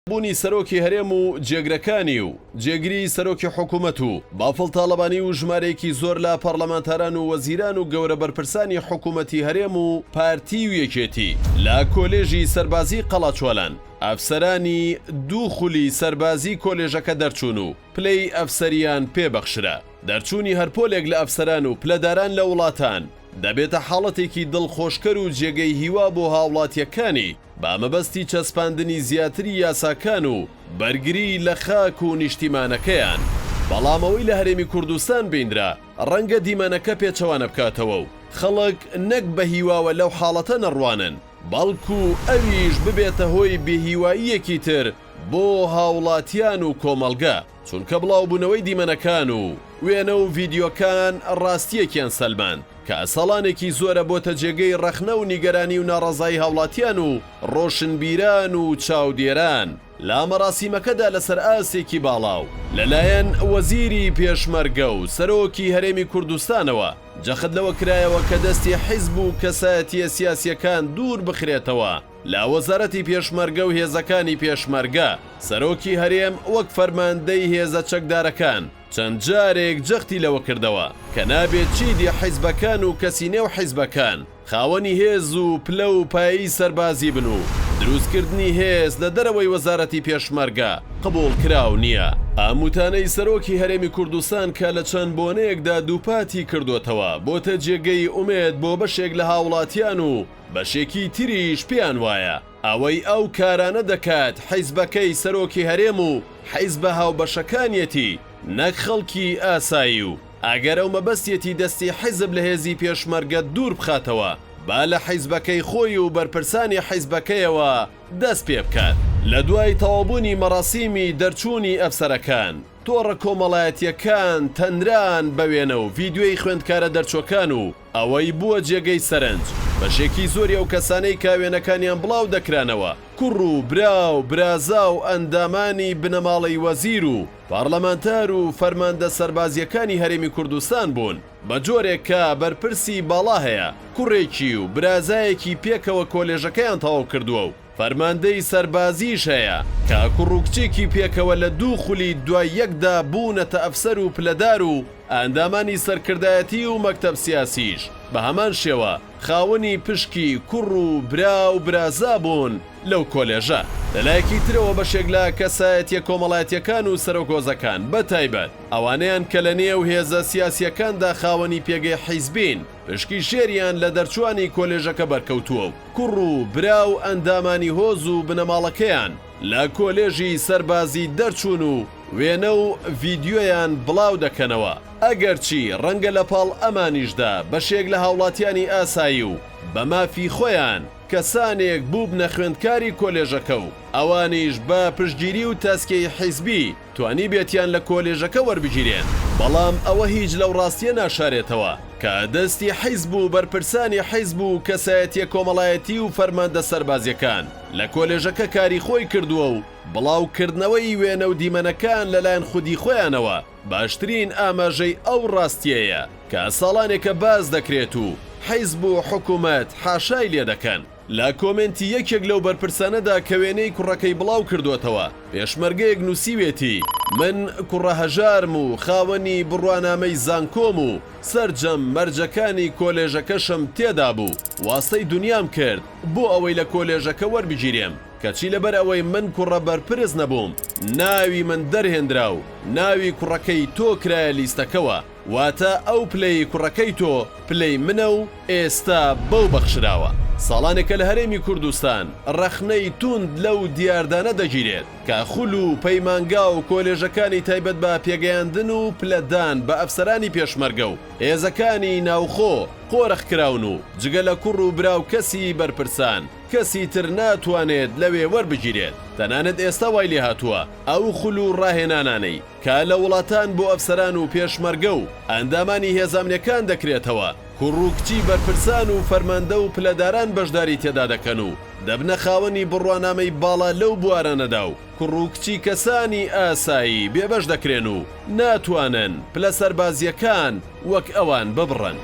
بوونی سەرۆکی هەرێم و جێگرەکانی و جێگری سەرۆکی حکومەت و بافڵ تاڵەبانی و ژمارەیەکی زۆر لە پەڕلەمانتاران و وەزیران و گەورە بەرپرسانی حکومەتی هەرێم و پارتی و یەکێتی لە کۆلێژی سەربازی قەڵاچوالان ئەفسەرانی دوو خولی سەربازی کۆلێژەکە دەرچوون و پلەی ئەفسەریان پێ بەخشرا. دەرچوونی هەر پۆلێک لە ئەفسەران و پلەداران لە وڵاتان دەبێتە حاڵەتێکی دڵخۆشکەر و جێگەی هیوا بۆ هاوڵاتیەکانی بە مەبەستی چەسپاندنی زیاتری یاساکان و بەرگری لە خاک و نیشتیمانەکەیان. بەڵام ئەوەی لە هەرێمی کوردستان بینرا ڕەنگە دیمەنەکە پێچەوانە بکاتەوە و خەڵک نەک بە هیواوە لەو حاڵەتە نەڕوانن بەڵکو ئەویش ببێتە هۆی بێهیواییەکی تر بۆ هاوڵاتیان و کۆمەڵگە، چونکە بڵاوبوونەوەی دیمەنەکان و وێنە و ڤیدیۆکان ڕاستییەکیان سەلماند کە ساڵانێکی زۆرە بۆتە جێگەی ڕەخنە و نیگەرانی و ناڕەزایی هاوڵاتیان و ڕۆشنبیران و چاودێران. لە مەراسیمەکەدا لەسەر ئاستێکی باڵا و لەلایەن وەزیری پێشمەرگە و سەرۆکی هەرێمی کوردستانەوە جەخت لەوە کرایەوە کە دەستی حیزب و کەسایەتییە سیاسییەکان دوور بخرێتەوە لە وەزارەتی پێشمەرگە و هێزەکانی پێشمەرگە، سەرۆکی هەرێم وەک فەرماندەی هێزە چەکدارەکان چەند جارێک جەختی لەوە کردەوە کە نابێت چیدی حیزبەکان و کەسی نێو حیزبەکان خاوەنی هێز و پلە و پایەی سەربازی بن و دروستکردنی هێز لە دەرەوەی وەزارەتی پێشمەرگە قبوڵکراو نییە. ئەم وتانەی سەرۆکی هەرێمی کوردستان کە لە چەند بۆنەیەکدا دووپاتی کردۆتەوە بۆتە جێگەی ئومێد بۆ بەشێک لە هاوڵاتیان و بەشێکی تریش پێیان وایە ئەوەی ئەو کارانە دەکات حیزبەکەی سەرۆکی هەرێم و حیزبە هاوبەشەکانیەتی نەک خەڵکی ئاسایی و ئەگەر ئەو مەبەستیەتی دەستی حیزب لە هێزی پێشمەرگە دوور بخاتەوە با لە حیزبەکەی خۆی و بەرپرسانی حیزبەکەیەوە دەست پێبکات. لە دوای تەواوبوونی مەراسیمی دەرچوونی ئەفسەرەکان، تۆڕە کۆمەڵایەتییەکان تەنران بە وێنە و ڤیدیۆی خوێندکارە دەرچووەکان و ئەوەی بووە جێگەی سەرنج، بەشێکی زۆری ئەو کەسانەی کە وێنەکانیان بڵاو دەکرانەوە، کوڕ و برا و برازا و ئەندامانی بنەماڵەی وەزیر و پارلەمانتار و فەرماندە سەربازییەکانی هەرێمی کوردستان بوون، بە جۆرێک کە بەرپرسی باڵا هەیە کوڕێکی و برازایەکی پێکەوە کۆلێژەکەیان تەواو کردووە و فەرماندەی سەربازیش هەیە کە کوڕ و کچێکی پێکەوە لە دوو خولی دوای یەکدا بوونەتە ئەفسەر و پلەدار و ئەندامانی سەرکردایەتی و مەکتەب سیاسیش بە هەمان شێوە خاوەنی پشکی کوڕ و برا و برازا بوون لەو کۆلێژە. لە لایەکی ترەوە بەشێک لە کەسایەتیە کۆمەڵایەتیەکان و سەرۆک هۆزەکان بە تایبەت ئەوانەیان کە لە نێو هێزە سیاسیەکاندا خاوەنی پێگەی حیزبین پشکی شێریان لە دەرچوانی کۆلێژەکە بەرکەوتووە و کوڕ و برا و ئەندامانی هۆز و بنەماڵەکەیان لە کۆلێژی سەربازی دەرچوون و وێنە و ڤیدیۆیان بڵاو دەکەنەوە، ئەگەرچی ڕەنگە لە پاڵ ئەمانیشدا بەشێک لە هاوڵاتیانی ئاسایی و بە مافی خۆیان کەسانێک بووبنە خوێندکاری کۆلێژەکە و ئەوانیش بە پشتگیری و تەسکیەی حیزبی توانیبێتیان لە کۆلێژەکە وەربگیرێن، بەڵام ئەوە هیچ لەو ڕاستیە ناشارێتەوە کە دەستی حیزب و بەرپرسانی حیزب و کەسایەتیە کۆمەڵایەتی و فەرماندە سەربازیەکان لە کۆلێژەکە کاری خۆی کردووە و بڵاوکردنەوەی وێنە و دیمەنەکان لەلایەن خودی خۆیانەوە باشترین ئاماژەی ئەو ڕاستیەیە کە ساڵانێکە باس دەکرێت و حیزب و حکومەت حاشای لێدەکەن. لە کۆمێنتی یەکێک لەو بەرپرسانەدا کە وێنەی کوڕەکەی بڵاو کردۆتەوە، پێشمەرگەیەک نووسیوێتی، من کوڕە هەژارم و خاوەنی بڕوانامەی زانکۆم و سەرجەم مەرجەکانی کۆلێژەکەشم تێدا بوو، واستەی دونیام کرد بۆ ئەوەی لە کۆلێژەکە وەربگیرێم، کەچی لەبەر ئەوەی من کوڕە بەرپرس نەبووم، ناوی من دەرهێنرا و ناوی کوڕەکەی تۆ کرایە لیستەکەوە. واتە ئەو پلەی کوڕەکەی تۆ پلەی منە و ئێستا بەو بەخشراوە. ساڵانێکە لە هەرێمی کوردستان ڕەخنەی توند لەو دیاردانە دەگیرێت کە خول و پەیمانگا و کۆلێژەکانی تایبەت بە پێگەیاندن و پلەدان بە ئەفسەرانی پێشمەرگە و هێزەکانی ناوخۆ قۆرخ کراون و جگە لە کوڕ و برا و کەسی بەرپرسان کەسی تر ناتوانێت لەوێ وەربگیرێت تەنانەت ئێستا وای لێهاتووە ئەو خول و ڕاهێنانانەی کە لە وڵاتان بۆ ئەفسەران و پێشمەرگە و ئەندامانی هێزە ئەمنیەکان دەکرێتەوە، کوڕ و کچی بەرپرسان و فەرماندە و پلەداران بەشداری تێدا دەکەن و دەبنە خاوەنی بڕوانامەی باڵا لەو بوارانەدا و کوڕ و کچی کەسانی ئاسایی بێبەش دەکرێن و ناتوانن پلە سەربازییەکان وەک ئەوان ببڕن.